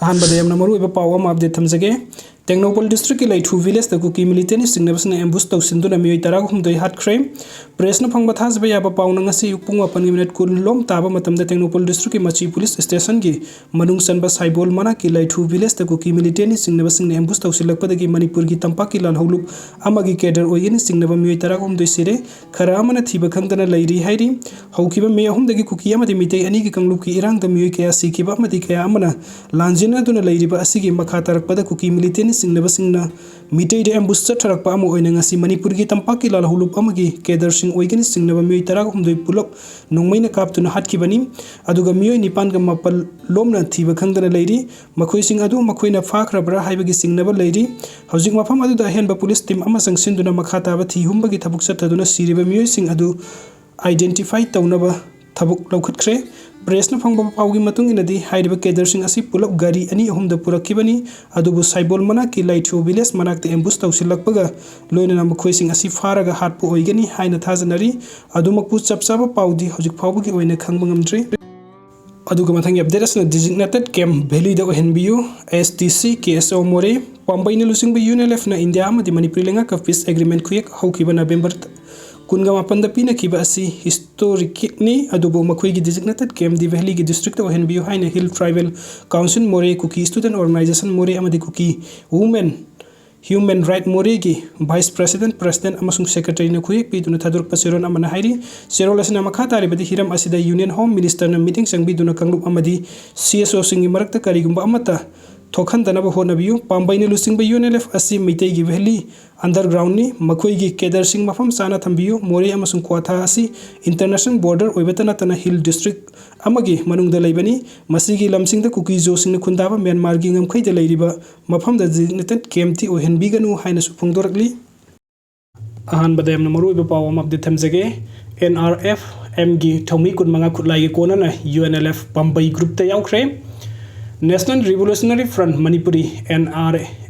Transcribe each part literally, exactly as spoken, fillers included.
ꯑꯍꯥꯟꯕꯗ ꯌꯥꯝꯅ ꯃꯔꯨꯑꯣꯏꯕ ꯄꯥꯎ ꯑꯃ ꯑꯞꯗꯦꯠ ꯊꯝꯖꯒꯦ꯫ ꯇꯦꯡꯅꯧꯄꯜ ꯗꯤꯁꯇ꯭ꯔꯤꯛꯀꯤ ꯂꯩꯊꯨ ꯚꯤꯂꯦꯖꯇ ꯀꯨꯀꯤ ꯃꯤꯂꯤꯇꯦꯟꯠꯁꯤꯡꯅꯕꯁꯤꯡꯅ ꯑꯦꯝꯕꯨꯁ ꯇꯧꯁꯤꯟꯗꯨꯅ ꯃꯤꯑꯣꯏ ꯇꯔꯥꯍꯨꯝꯗꯣꯏ ꯍꯥꯠꯈ꯭ꯔꯦ꯫ ꯄ꯭ꯔꯦꯁꯅ ꯐꯪꯕ ꯊꯥꯖꯕ ꯌꯥꯕ ꯄꯥꯎꯅ ꯉꯁꯤ ꯑꯌꯨꯛ ꯄꯨꯡ ꯃꯥꯄꯟꯒꯤ ꯃꯤꯅꯤꯠ ꯀꯨꯟ ꯂꯣꯝ ꯇꯥꯕ ꯃꯇꯝꯗ ꯇꯦꯡꯅꯧꯄꯜ ꯗꯤꯁꯇ꯭ꯔꯤꯛꯀꯤ ꯃꯆꯤ ꯄꯨꯂꯤꯁ ꯁ꯭ꯇꯦꯁꯟꯒꯤ ꯃꯅꯨꯡ ꯆꯟꯕ ꯁꯥꯏꯕꯣꯜ ꯃꯅꯥꯛꯀꯤ ꯂꯩꯊꯨ ꯚꯤꯂꯦꯖꯇ ꯀꯨꯀꯤ ꯃꯤꯂꯤꯇꯦꯟꯠꯁꯤꯡꯅꯕꯁꯤꯡꯅ ꯑꯦꯝꯕꯨꯁ ꯇꯧꯁꯤꯜꯂꯛꯄꯗꯒꯤ ꯃꯅꯤꯄꯨꯔꯒꯤ ꯇꯝꯄꯥꯛꯀꯤ ꯂꯥꯜꯍꯧꯂꯨꯞ ꯑꯃꯒꯤ ꯀꯦꯗꯔ ꯑꯣꯏꯒꯅꯤ ꯆꯤꯡꯅꯕ ꯃꯤꯑꯣꯏ ꯇꯔꯥꯍꯨꯝꯗꯣꯏ ꯁꯤꯔꯦ꯫ ꯈꯔ ꯑꯃꯅ ꯊꯤꯕ ꯈꯪꯗꯅ ꯂꯩꯔꯤ ꯍꯥꯏꯔꯤ꯫ ꯍꯧꯈꯤꯕ ꯃꯦ ꯑꯍꯨꯝꯗꯒꯤ ꯀꯨꯀꯤ ꯑꯃꯗꯤ ꯃꯤꯇꯩ ꯑꯅꯤꯒꯤ ꯀꯥꯡꯂꯨꯞꯀꯤ ꯏꯔꯥꯡꯗ ꯃꯤꯑꯣꯏ ꯀꯌꯥ ꯁꯤꯈꯤꯕ ꯑꯃꯗꯤ ꯀꯌꯥ ꯑꯃꯅ ꯂꯥꯟꯖꯦꯟꯅꯗꯨꯅ ꯂꯩꯔꯤꯕ ꯑꯁꯤꯒꯤ ꯃꯈꯥ ꯇꯥꯔꯛꯄꯗ ꯀꯨꯀꯤ ꯃꯤꯂꯤꯇꯦꯟꯠꯁꯤꯡꯅꯕꯁꯤꯡꯅ ꯃꯤꯇꯩꯗ ꯑꯦꯝꯕꯨꯁ ꯆꯠꯊꯔꯛꯄ ꯑꯃ ꯑꯣꯏꯅ ꯉꯁꯤ ꯃꯅꯤꯄꯨꯔꯒꯤ ꯇꯝꯄꯥꯛꯀꯤ ꯂꯥꯜꯍꯧꯂꯨꯞ ꯑꯃꯒꯤ ꯀꯦꯗꯔꯁꯤꯡ ꯑꯣꯏꯒꯅꯤ ꯆꯤꯡꯅꯕ ꯃꯤꯑꯣꯏ ꯇꯔꯥꯍꯨꯝꯗꯣꯏ ꯄꯨꯂꯞ ꯅꯣꯡꯃꯩꯅ ꯀꯥꯞꯇꯨꯅ ꯍꯥꯠꯈꯤꯕꯅꯤ꯫ ꯑꯗꯨꯒ ꯃꯤꯑꯣꯏ ꯅꯤꯄꯥꯟꯒ ꯃꯥꯄꯜ ꯂꯣꯝꯅ ꯊꯤꯕ ꯈꯪꯗꯅ ꯂꯩꯔꯤ꯫ ꯃꯈꯣꯏꯁꯤꯡ ꯑꯗꯨ ꯃꯈꯣꯏꯅ ꯐꯥꯈ꯭ꯔꯕ꯭ꯔꯥ ꯍꯥꯏꯕꯒꯤ ꯆꯤꯡꯅꯕ ꯂꯩꯔꯤ꯫ ꯍꯧꯖꯤꯛ ꯃꯐꯝ ꯑꯗꯨꯗ ꯑꯍꯦꯟꯕ ꯄꯨꯂꯤꯁ ꯇꯤꯝ ꯑꯃ ꯆꯪꯁꯤꯟꯗꯨꯅ ꯃꯈꯥ ꯇꯥꯕ ꯊꯤ ꯍꯨꯝꯕꯒꯤ ꯊꯕꯛ ꯆꯠꯊꯗꯨꯅ ꯁꯤꯔꯤꯕ ꯃꯤꯑꯣꯏꯁꯤꯡ ꯑꯗꯨ ꯑꯥꯏꯗꯦꯟꯇꯤꯐꯥꯏ ꯇꯧꯅꯕ ꯊꯕꯛ ꯂꯧꯈꯠꯈ꯭ꯔꯦ꯫ ꯄ꯭ꯔꯦꯁꯅ ꯐꯪꯕ ꯄꯥꯎꯒꯤ ꯃꯇꯨꯡ ꯏꯟꯅꯗꯤ ꯍꯥꯏꯔꯤꯕ ꯀꯦꯗꯔꯁꯤꯡ ꯑꯁꯤ ꯄꯨꯂꯞ ꯒꯥꯔꯤ ꯑꯅꯤ ꯑꯍꯨꯝꯗ ꯄꯨꯔꯛꯈꯤꯕꯅꯤ꯫ ꯑꯗꯨꯕꯨ ꯁꯥꯏꯕꯣꯜ ꯃꯅꯥꯛꯀꯤ ꯂꯥꯏꯊ꯭ꯔꯨ ꯚꯤꯂꯦꯖ ꯃꯅꯥꯛꯇ ꯑꯦꯝꯕꯨꯁ ꯇꯧꯁꯤꯜꯂꯛꯄꯒ ꯂꯣꯏꯅꯅ ꯃꯈꯣꯏꯁꯤꯡ ꯑꯁꯤ ꯐꯥꯔꯒ ꯍꯥꯠꯄ ꯑꯣꯏꯒꯅꯤ ꯍꯥꯏꯅ ꯊꯥꯖꯅꯔꯤ꯫ ꯑꯗꯨꯃꯛꯄꯨ ꯆꯞ ꯆꯥꯕ ꯄꯥꯎꯗꯤ ꯍꯧꯖꯤꯛ ꯐꯥꯎꯕꯒꯤ ꯑꯣꯏꯅ ꯈꯪꯕ ꯉꯝꯗ꯭ꯔꯤ꯫ ꯑꯗꯨꯒ ꯃꯊꯪꯒꯤ ꯑꯞꯗꯦꯠ ꯑꯁꯤꯅ designated camp ꯚꯦꯂꯤꯗ ꯑꯣꯏꯍꯟꯕꯤꯌꯨ, ꯑꯦꯁ ꯇꯤ ꯁꯤ ꯀꯦ ꯑꯦꯁ ꯑꯣ ꯃꯣꯔꯦ꯫ ꯄꯥꯝꯕꯩꯅ ꯂꯨꯆꯤꯡꯕ ꯌꯨ ꯑꯦꯟ ꯑꯦꯜ ꯑꯦꯐꯅ ꯏꯟꯗꯤꯌꯥ ꯑꯃꯗꯤ ꯃꯅꯤꯄꯨꯔꯤ ꯂꯩꯉꯥꯛꯀ ꯄꯤꯁ ꯑꯦꯒ꯭ꯔꯤꯃꯦꯟ ꯈꯨꯌꯦꯛ ꯍꯧꯈꯤꯕ ꯅꯕꯦꯝꯕꯔ ꯀꯨꯟꯒ ꯃꯥꯄꯟꯗ ꯄꯤꯅꯈꯤꯕ ꯑꯁꯤ ꯍꯤꯁꯇꯣꯔꯤꯛꯅꯤ꯫ ꯑꯗꯨꯕꯨ ꯃꯈꯣꯏꯒꯤ designated camp ꯗꯤ ꯚꯦꯂꯤꯒꯤ ꯗꯤꯁꯇ꯭ꯔꯤꯛꯇ ꯑꯣꯏꯍꯟꯕꯤꯌꯨ ꯍꯥꯏꯅ ꯍꯤꯜ ꯇ꯭ꯔꯥꯏꯕꯦꯜ ꯀꯥꯎꯟꯁꯤꯜ ꯃꯣꯔꯦ, ꯀꯨꯀꯤ ꯁ꯭ꯇꯨꯗꯦꯟꯠ ꯑꯣꯔꯒꯅꯥꯏꯖꯦꯁꯟ ꯃꯣꯔꯦ ꯑꯃꯗꯤ ꯀꯨꯀꯤ ꯋꯨꯃꯦꯟ ꯍ꯭ꯌꯨꯃꯦꯟ ꯔꯥꯏꯠ ꯃꯣꯔꯦꯒꯤ ꯚꯥꯏꯁ ꯄ꯭ꯔꯦꯁꯤꯗꯦꯟꯠ, ꯄ꯭ꯔꯦꯁꯤꯗꯦꯟꯠ ꯑꯃꯁꯨꯡ ꯁꯦꯀ꯭ꯔꯦꯇꯔꯤꯅ ꯈꯨꯌꯦꯛ ꯄꯤꯗꯨꯅ ꯊꯥꯗꯣꯔꯛꯄ ꯆꯦꯔꯣꯜ ꯑꯃꯅ ꯍꯥꯏꯔꯤ꯫ ꯆꯦꯔꯣꯜ ꯑꯁꯤꯅ ꯃꯈꯥ ꯇꯥꯔꯤꯕꯗꯤ ꯍꯤꯔꯝ ꯑꯁꯤꯗ ꯌꯨꯅꯤꯌꯟ ꯍꯣꯝ ꯃꯤꯅꯤꯁꯇꯔꯅ ꯃꯤꯠꯌꯦꯡ ꯆꯪꯕꯤꯗꯨꯅ ꯀꯥꯡꯂꯨꯞ ꯑꯃꯗꯤ ꯁꯤ ꯑꯦꯁ ꯑꯣꯁꯤꯡꯒꯤ ꯃꯔꯛꯇ ꯀꯔꯤꯒꯨꯝꯕ ꯑꯃꯠꯇ ꯊꯣꯛꯍꯟꯗꯅꯕ ꯍꯣꯠꯅꯕꯤꯌꯨ꯫ ꯄꯥꯝꯕꯩꯅ ꯂꯨꯆꯤꯡꯕ ꯌꯨ ꯑꯦꯟ ꯑꯦꯜ ꯑꯦꯐ ꯑꯁꯤ ꯃꯩꯇꯩꯒꯤ ꯚꯦꯂꯤ ꯑꯟꯗꯔꯒ꯭ꯔꯥꯎꯟꯅꯤ꯫ ꯃꯈꯣꯏꯒꯤ ꯀꯦꯗꯔꯁꯤꯡ ꯃꯐꯝ ꯆꯥꯅ ꯊꯝꯕꯤꯌꯨ꯫ ꯃꯣꯔꯦ ꯑꯃꯁꯨꯡ ꯀ꯭ꯋꯥꯊꯥ ꯑꯁꯤ ꯏꯟꯇꯔꯅꯦꯁꯅꯦꯜ ꯕꯣꯔꯗꯔ ꯑꯣꯏꯕꯇ ꯅꯠꯇꯅ ꯍꯤꯜ ꯗꯤꯁꯇ꯭ꯔꯤꯛ ꯑꯃꯒꯤ ꯃꯅꯨꯡꯗ ꯂꯩꯕꯅꯤ꯫ ꯃꯁꯤꯒꯤ ꯂꯝꯁꯤꯡꯗ ꯀꯨꯀꯤ ꯖꯣꯁꯤꯡꯅ ꯈꯨꯟꯗꯥꯕ ꯃ꯭ꯌꯥꯟꯃꯥꯔꯒꯤ ꯉꯝꯈꯩꯗ ꯂꯩꯔꯤꯕ ꯃꯐꯝꯗ designated camp ꯇꯤ ꯑꯣꯏꯍꯟꯕꯤꯒꯅꯨ ꯍꯥꯏꯅꯁꯨ ꯐꯣꯡꯗꯣꯔꯛꯂꯤ꯫ ꯑꯍꯥꯟꯕꯗ ꯌꯥꯝꯅ ꯃꯔꯨꯑꯣꯏꯕ ꯄꯥꯎ ꯑꯃ ꯑꯞꯗꯦꯠ ꯊꯝꯖꯒꯦ꯫ ꯑꯦꯟ ꯑꯥꯔ ꯑꯦꯐ ꯑꯦꯝꯒꯤ ꯊꯧꯃꯤ ꯀꯨꯟꯃꯉꯥ ꯈꯨꯠꯂꯥꯏꯒꯤ ꯀꯣꯟꯅꯅ ꯌꯨ ꯑꯦꯟ ꯑꯦꯜ ꯑꯦꯐ ꯄꯥꯝꯕꯩ ꯒ꯭ꯔꯨꯞꯇ ꯌꯥꯎꯈ꯭ꯔꯦ꯫ National Revolutionary Front Manipuri, N R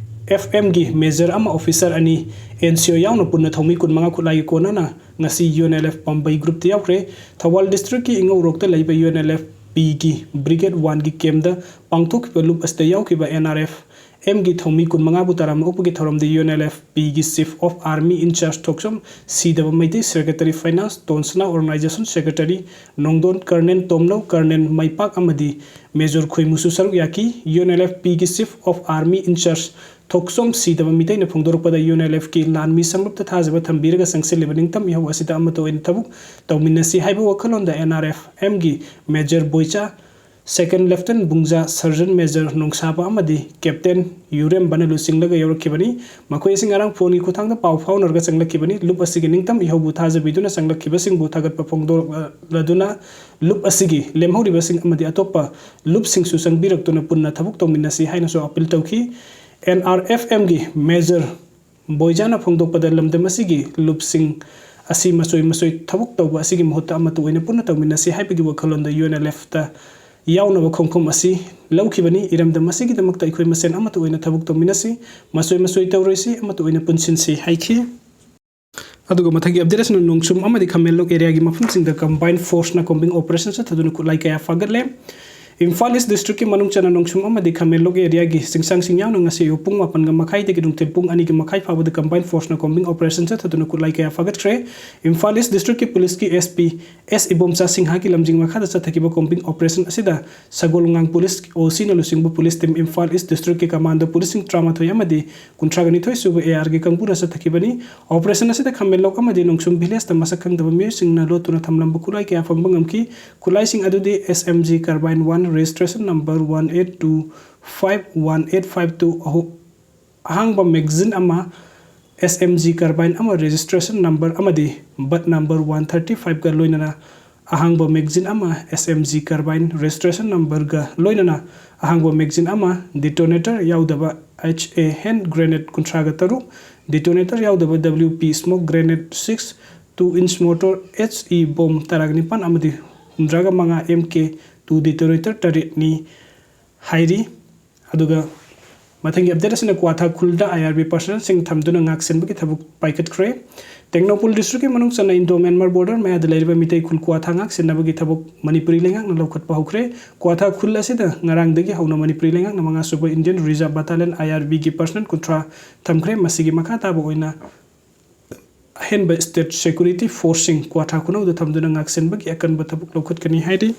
F ꯑꯦꯝꯒꯤ ꯃꯦꯖꯔ ꯑꯃ ꯑꯣꯐꯤꯁꯔ ꯑꯅꯤ ꯑꯦꯟ ꯁꯤ ꯑꯣ ꯌꯥꯎꯅ ꯄꯨꯟꯅ ꯊꯧꯃꯤ ꯀꯨꯟꯃꯉꯥ ꯈꯨꯠꯂꯥꯏꯒꯤ ꯀꯣꯟꯅꯅ ꯉꯁꯤ ꯌꯨ ꯑꯦꯟ ꯑꯦꯜ ꯑꯦꯐ ꯄꯥꯝꯕꯩ ꯒ꯭ꯔꯨꯞꯇ ꯌꯥꯎꯈ꯭ꯔꯦ꯫ ꯊꯧꯕꯥꯜ ꯗꯤꯁꯇ꯭ꯔꯤꯛꯀꯤ ꯏꯉꯧꯔꯣꯛꯇ ꯂꯩꯕ ꯌꯨ ꯑꯦꯟ ꯑꯦꯜ ꯑꯦꯐ ꯄꯤꯒꯤ ꯕ꯭ꯔꯤꯒꯦꯗ ꯋꯥꯟꯒꯤ ꯀꯦꯝꯗ ꯄꯥꯡꯊꯣꯛꯈꯤꯕ ꯂꯨꯞ ꯑꯁꯤꯗ ꯌꯥꯎꯈꯤꯕ ꯑꯦꯟ ꯑꯥꯔ ꯑꯦꯐ ꯑꯦꯝꯒꯤ ꯊꯧꯃꯤ ꯀꯨꯟꯃꯉꯥꯕꯨ ꯇꯔꯥꯃꯥꯄꯟꯒꯤ ꯊꯧꯔꯝꯗ ꯌꯨ ꯑꯦꯟ ꯑꯦꯜ ꯑꯦꯐ ꯄꯤꯒꯤ chief of army in charge Thokchom Sidaba Meitei, secretary finance Tonsana, organisation secretary Nongdon, colonel Tomnou, colonel Meipak ꯑꯃꯗꯤ ꯃꯦꯖꯣꯔ ꯈꯣꯏꯃꯨꯁꯨ ꯁꯔꯨꯛ ꯌꯥꯈꯤ꯫ ꯌꯨ ꯑꯦꯟ ꯑꯦꯜ ꯑꯦꯐ ꯄꯤꯒꯤ chief of army in charge Thokchom Sidaba ꯃꯤꯇꯩꯅ ꯐꯣꯡꯗꯣꯔꯛꯄꯗ ꯌꯨ ꯑꯦꯟ ꯑꯦꯜ ꯑꯦꯐꯀꯤ ꯂꯥꯟꯃꯤ ꯁꯪꯂꯨꯞꯇ ꯊꯥꯖꯕ ꯊꯝꯕꯤꯔꯒ ꯆꯪꯁꯤꯜꯂꯤꯕ ꯅꯤꯡꯇꯝ ꯏꯍꯧ ꯑꯁꯤꯗ ꯑꯃꯠꯇ ꯑꯣꯏꯅ ꯊꯕꯛ ꯇꯧꯃꯤꯟꯅꯁꯤ ꯍꯥꯏꯕ ꯋꯥꯈꯜꯂꯣꯟꯗ ꯑꯦꯟ ꯑꯥꯔ ꯑꯦꯐ ꯑꯦꯝꯒꯤ ꯃꯦꯖꯔ ꯕꯣꯏꯆꯥ, ꯁꯦꯀꯦꯟ ꯂꯦꯐꯇꯦꯅꯦꯟ ꯕꯨꯡꯖꯥ, ꯁꯔꯖꯟ ꯃꯦꯖꯔ ꯅꯣꯡꯁꯥꯕ ꯑꯃꯗꯤ ꯀꯦꯞꯇꯦꯟ ꯌꯨꯔꯦꯝꯕꯅ ꯂꯨꯆꯤꯡꯂꯒ ꯌꯧꯔꯛꯈꯤꯕꯅꯤ꯫ ꯃꯈꯣꯏ ꯑꯁꯤ ꯉꯔꯥꯡ ꯐꯣꯟꯒꯤ ꯈꯨꯠꯊꯥꯡꯗ ꯄꯥꯎ ꯐꯥꯎꯅꯔꯒ ꯆꯪꯂꯛꯈꯤꯕꯅꯤ꯫ ꯂꯨꯞ ꯑꯁꯤꯒꯤ ꯅꯤꯡꯇꯝ ꯏꯍꯧꯕꯨ ꯊꯥꯖꯕꯤꯗꯨꯅ ꯆꯪꯂꯛꯈꯤꯕꯁꯤꯡꯕꯨ ꯊꯥꯒꯠꯄ ꯐꯣꯡꯗꯣꯛꯂꯗꯨꯅ ꯂꯨꯞ ꯑꯁꯤꯒꯤ ꯂꯦꯝꯍꯧꯔꯤꯕꯁꯤꯡ ꯑꯃꯗꯤ ꯑꯇꯣꯞꯄ ꯂꯨꯞꯁꯤꯡꯁꯨ ꯆꯪꯕꯤꯔꯛꯇꯨꯅ ꯄꯨꯟꯅ ꯊꯕꯛ ꯇꯧꯃꯤꯟꯅꯁꯤ ꯍꯥꯏꯅꯁꯨ ꯑꯄꯤꯜ ꯇꯧꯈꯤ꯫ ꯑꯦꯟ ꯑꯥꯔ ꯑꯦꯐ ꯑꯦꯝꯒꯤ ꯃꯦꯖꯔ ꯕꯣꯏꯖꯥꯅ ꯐꯣꯡꯗꯣꯛꯄꯗ ꯂꯝꯗꯝ ꯑꯁꯤꯒꯤ ꯂꯨꯞꯁꯤꯡ ꯑꯁꯤ ꯃꯆꯣꯏ ꯃꯆꯣꯏ ꯊꯕꯛ ꯇꯧꯕ ꯑꯁꯤꯒꯤ ꯃꯍꯨꯠꯇ ꯑꯃꯠꯇ ꯑꯣꯏꯅ ꯄꯨꯟꯅ ꯇꯧꯃꯤꯟꯅꯁꯤ ꯍꯥꯏꯕꯒꯤ ꯋꯥꯈꯜꯂꯣꯟꯗ ꯌꯨ ꯑꯦꯟ ꯑꯦꯜ ꯑꯦꯐꯇ ꯌꯥꯎꯅꯕ ꯈꯣꯡꯐꯝ ꯑꯁꯤ ꯂꯧꯈꯤꯕꯅꯤ꯫ ꯏꯔꯝꯗꯝ ꯑꯁꯤꯒꯤꯗꯃꯛꯇ ꯑꯩꯈꯣꯏ ꯃꯁꯦꯟ ꯑꯃꯠꯇ ꯑꯣꯏꯅ ꯊꯕꯛ ꯇꯧꯃꯤꯟꯅꯁꯤ, ꯃꯆꯣꯏ ꯃꯆꯣꯏ ꯇꯧꯔꯣꯏꯁꯤ, ꯑꯃꯠꯇ ꯑꯣꯏꯅ ꯄꯨꯟꯁꯤꯟꯁꯤ ꯍꯥꯏꯈꯤ꯫ ꯑꯗꯨꯒ ꯃꯊꯪꯒꯤ ꯑꯞꯗꯦꯠ ꯑꯁꯤꯅ ꯅꯣꯡꯆꯨꯝ ꯑꯃꯗꯤ ꯈꯥꯃꯦꯟꯂꯣꯛ ꯑꯦꯔꯤꯌꯥꯒꯤ ꯃꯐꯝꯁꯤꯡꯗ ꯀꯝꯕꯥꯏꯟ ꯐꯣꯔꯁꯅ ꯀꯣꯝꯕꯤꯡ ꯑꯣꯄꯔꯦꯁꯟ ꯆꯠꯊꯗꯨꯅ ꯈꯨꯠꯂꯥꯏ ꯀꯌꯥ ꯐꯥꯒꯠꯂꯦ꯫ ꯏꯝꯐꯥꯜ ꯏꯁ ꯗꯤꯁꯇ꯭ꯔꯤꯛꯀꯤ ꯃꯅꯨꯡ ꯆꯟꯅ ꯅꯣꯡꯆꯨꯝ ꯑꯃꯗꯤ ꯈꯥꯃꯦꯟꯂꯣꯛ ꯑꯦꯔꯤꯌꯥꯒꯤ ꯆꯤꯡꯁꯥꯡꯁꯤꯡ ꯌꯥꯎꯅ ꯉꯁꯤ ꯑꯌꯨꯛ ꯄꯨꯡ ꯃꯥꯄꯟꯒ ꯃꯈꯥꯏꯗꯒꯤ ꯅꯨꯡꯊꯤꯜ ꯄꯨꯡ ꯑꯅꯤꯒꯤ ꯃꯈꯥꯏ ꯐꯥꯎꯕꯗ ꯀꯝꯕꯥꯏꯟ ꯐꯣꯔꯁꯅ ꯀꯣꯝꯕꯤꯡ ꯑꯣꯄꯔꯦꯁꯟ ꯆꯠꯊꯗꯨꯅ ꯈꯨꯠꯂꯥꯏ ꯀꯌꯥ ꯐꯥꯒꯠꯈ꯭ꯔꯦ꯫ ꯏꯝꯐꯥꯜ ꯏꯁ ꯗꯤꯁꯇ꯭ꯔꯤꯛꯀꯤ ꯄꯨꯂꯤꯁꯀꯤ ꯑꯦꯁ ꯄꯤ ꯑꯦꯁ ꯏꯕꯣꯝꯆꯥ ꯁꯤꯡꯍꯒꯤ ꯂꯝꯖꯤꯡ ꯃꯈꯥꯗ ꯆꯠꯊꯈꯤꯕ ꯀꯣꯝꯕꯤꯡ ꯑꯣꯄꯔꯦꯁꯟ ꯑꯁꯤꯗ ꯁꯒꯣꯜꯉꯥꯡ ꯄꯨꯂꯤꯁ ꯑꯣ ꯁꯤꯅ ꯂꯨꯆꯤꯡꯕ ꯄꯨꯂꯤꯁ ꯇꯤꯝ, ꯏꯝꯐꯥꯜ ꯏꯁ ꯗꯤꯁꯇ꯭ꯔꯤꯛꯀꯤ ꯀꯃꯥꯟꯗꯣ ꯄꯨꯂꯤꯁꯁꯤꯡ ꯇꯔꯥꯃꯥꯊꯣꯏ ꯑꯃꯗꯤ ꯀꯨꯟꯊ꯭ꯔꯥꯒ ꯅꯤꯊꯣꯏ ꯁꯨꯕ ꯑꯦ ꯑꯥꯔꯒꯤ ꯀꯥꯡꯕꯨꯅ ꯆꯠꯊꯈꯤꯕꯅꯤ꯫ ꯑꯣꯄꯔꯦꯁꯟ ꯑꯁꯤꯗ ꯈꯥꯃꯦꯟꯂꯣꯛ ꯑꯃꯗꯤ ꯅꯣꯡꯆꯨꯝ ꯚꯤꯂꯦꯖꯇ ꯃꯁꯛ ꯈꯪꯗꯕ ꯃꯤꯑꯣꯏꯁꯤꯡꯅ ꯂꯣꯠꯇꯨꯅ ꯊꯝꯂꯝꯕ ꯈꯨꯠꯂꯥꯏ ꯀꯌꯥ ꯐꯪꯕ ꯉꯝꯈꯤ꯫ ꯈꯨꯠꯂꯥꯏꯁꯤꯡ ꯑꯗꯨꯗꯤ S M G carbine one, registration number one eight two five one eight five two, ꯑꯍꯨ-, ꯑꯍꯥꯡꯕ ꯃꯦꯒꯖꯤꯟ ꯑꯃ, ꯑꯦꯁ ꯑꯦꯝ ꯖꯤ carbine ꯑꯃ, registration number ꯑꯃꯗꯤ butt number one thirty fiveꯒ ꯂꯣꯏꯅꯅ ꯑꯍꯥꯡꯕ ꯃꯦꯒꯖꯤꯟ ꯑꯃ, ꯑꯦꯁ ꯑꯦꯝ ꯖꯤ carbine registration numberꯒ ꯂꯣꯏꯅꯅ ꯑꯍꯥꯡꯕ ꯃꯦꯒꯖꯤꯟ ꯑꯃ, detonator ꯌꯥꯎꯗꯕ ꯑꯩꯆ ꯑꯦ hand grenade ꯀꯨꯟꯊ꯭ꯔꯥꯒ ꯇꯔꯨꯛ, detonator ꯌꯥꯎꯗꯕ W P smoke grenade six, two inch mortar, H E bomb ꯇꯔꯥꯒ ꯅꯤꯄꯥꯟ ꯑꯃꯗꯤ ꯍꯨꯝꯗ꯭ꯔꯥꯒ ꯃꯉꯥ ꯑꯦꯝ ꯀꯦ two detonator ꯇꯔꯦꯠꯅꯤ ꯍꯥꯏꯔꯤ꯫ ꯑꯗꯨꯒ ꯃꯊꯪꯒꯤ ꯑꯞꯗꯦꯠ ꯑꯁꯤꯅ ꯀ꯭ꯋꯥꯊꯥ ꯈꯨꯜꯗ ꯑꯥꯏ ꯑꯥꯔ ꯕꯤ ꯄꯔꯁꯅꯦꯜꯁꯤꯡ ꯊꯝꯗꯨꯅ ꯉꯥꯛ ꯁꯦꯟꯕꯒꯤ ꯊꯕꯛ ꯄꯥꯏꯈꯠꯈ꯭ꯔꯦ꯫ ꯇꯦꯡꯅꯧꯄꯜ ꯗꯤꯁꯇ꯭ꯔꯤꯛꯀꯤ ꯃꯅꯨꯡ ꯆꯟꯅ ꯏꯟꯗꯣ ꯃ꯭ꯌꯥꯟꯃꯥꯔ ꯕꯣꯔꯗꯔ ꯃꯌꯥꯗ ꯂꯩꯔꯤꯕ ꯃꯤꯇꯩ ꯈꯨꯜ ꯀ꯭ꯋꯥꯊꯥ ꯉꯥꯛ ꯁꯦꯟꯅꯕꯒꯤ ꯊꯕꯛ ꯃꯅꯤꯄꯨꯔꯤ ꯂꯩꯉꯥꯛꯅ ꯂꯧꯈꯠꯄ ꯍꯧꯈ꯭ꯔꯦ꯫ ꯀ꯭ꯋꯥꯊꯥ ꯈꯨꯜ ꯑꯁꯤꯗ ꯉꯔꯥꯡꯗꯒꯤ ꯍꯧꯅ ꯃꯅꯤꯄꯨꯔꯤ ꯂꯩꯉꯥꯛꯅ ꯃꯉꯥꯁꯨꯕ ꯏꯟꯗꯤꯌꯟ ꯔꯤꯖꯥꯔꯚ ꯕꯇꯥꯂꯤꯌꯟ, ꯑꯥꯏ ꯑꯥꯔ ꯕꯤꯒꯤ ꯄꯔꯁꯅꯦꯜ ꯀꯨꯟꯊ꯭ꯔꯥ ꯊꯝꯈ꯭ꯔꯦ꯫ ꯃꯁꯤꯒꯤ ꯃꯈꯥ ꯇꯥꯕ ꯑꯣꯏꯅ ꯑꯍꯦꯟꯕ ꯁ꯭ꯇꯦꯠ ꯁꯦꯀ꯭ꯌꯨꯔꯤꯇꯤ ꯐꯣꯔꯁꯁꯤꯡ ꯀ꯭ꯋꯥꯊꯥ ꯈꯨꯅꯧꯗ ꯊꯝꯗꯨꯅ ꯉꯥꯛꯁꯦꯟꯕꯒꯤ ꯑꯀꯟꯕ ꯊꯕꯛ ꯂꯧꯈꯠꯀꯅꯤ ꯍꯥꯏꯔꯤ꯫